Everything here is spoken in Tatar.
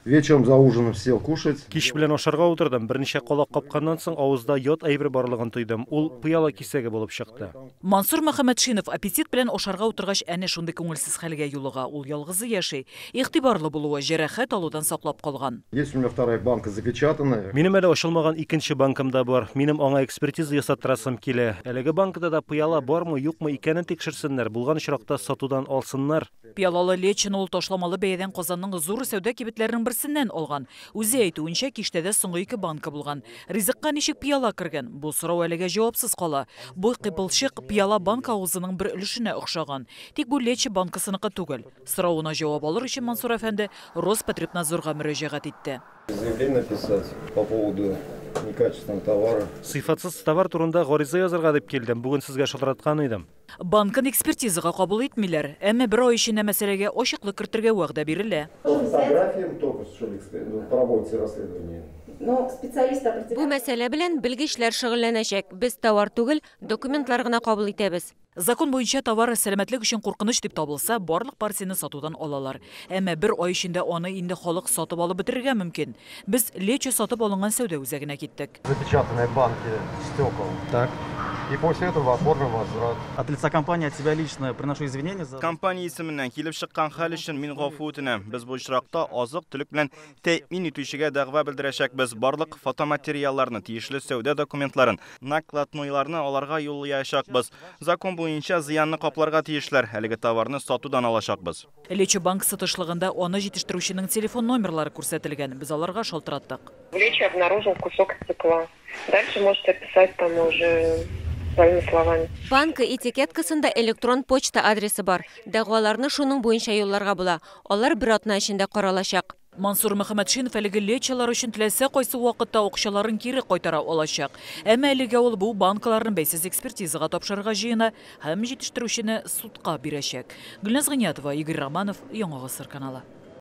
Вечером за ужином сел кушать. Кич белән ашарга утырдым. Берничә калак капканнан соң авызда ят әйбер барлыгын тойдым. Ул пыяла кисәге булып чыкты. Мансур Мөхәммәтшинов аппетит белән ашарга утыргач әнә шундый күңелсез хәлгә юлыга. Ул ялгызы яши. Игътибарлы булуы җәрәхәт алудан саклап калган. Есть у меня вторая банка запечатанная. Минем әле ачылмаган икенче банкам да бар. Минем аңа экспертиза ясаттырасым килә. Әлеге банкада да пыяла бармы, юкмы икәнен тикшерсеннәр. Булган очракта сатудан алсыннар. Пыялалы лечоны ул ташламалы бәядән Казанның зур сәүдә кибетләренең берсеннән алган. Үзе әйтүенчә, киштәдә соңгы ике банка булган. Ризыкка ничек пыяла кергән? Бу сорау әлегә җавапсыз кала. Бу кыйпылчык пыяла банка авызының бер өлешенә охшаган. Тик бу лечо банкасыныкы түгел. Соравына җавап алыр өчен Мансур әфәнде Роспотребнадзорга мөрәҗәгать итте. Заявление написать по поводу некачественного товара. Сыйфатсыз товар турында гариза язарга дип килдем. Бүген сезгә шалтыраткан идем. Банкын экспертизага кабул итмиләр, әмма бер ай эчендә мәсьәләгә ачыклык кертергә вәгъдә бирелә. По фотографиям только что ли, ну, проводится расследование. Но специалист определяет. Бу мәсьәлә белән белгечләр шөгыльләнәчәк. Без товар түгел, документлар гына кабул итәбез. Закон буенча товар сәламәтлек өчен куркыныч дип табылса, барлык партияне сатудан алалар. Әмма бер ай эчендә аны инде халык сатып алып бетерергә мөмкин. Без лечо сатып алынган сәүдә үзәгенә киттек. Запечатанные банки стекол. Так. И после этого оформим возврат. От лица компании, от себя лично приношу извинения за. Компания исеменнән килеп чыккан хәл өчен мин гафу үтенәм. Без бу очракта азык-төлек белән тәэмин итүчегә дәгъва белдерәчәкбез. Барлык фотоматериалларны, тиешле сәүдә документларын, накладнойларны аларга юллаячакбыз. Закон буенча зыянны капларга тиешләр. Әлеге товарны сатудан алачакбыз. Лечо банкасы тышлыгында аны җитештерүченең телефон номерлары күрсәтелгән. Без аларга шалтыраттык. В лечо обнаружил кусок стекла. Дальше можете писать там уже своими словами. Банка этикеткасында электрон почта адресы бар. Дәгъваларны шуның буенча юлларга була. Алар бер атна эчендә каралачак. Мансур Мөхәммәтшинов әлеге лечолар өчен теләсә кайсы вакытта акчаларын кире кайтара алачак. Әмма әлегә ул бу банкаларны бәйсез экспертизага тапшырырга җыена һәм җитештерүчене судка бирәчәк. Гөлназ Гыниятова, Игорь Романов, Яңа Гасыр каналы.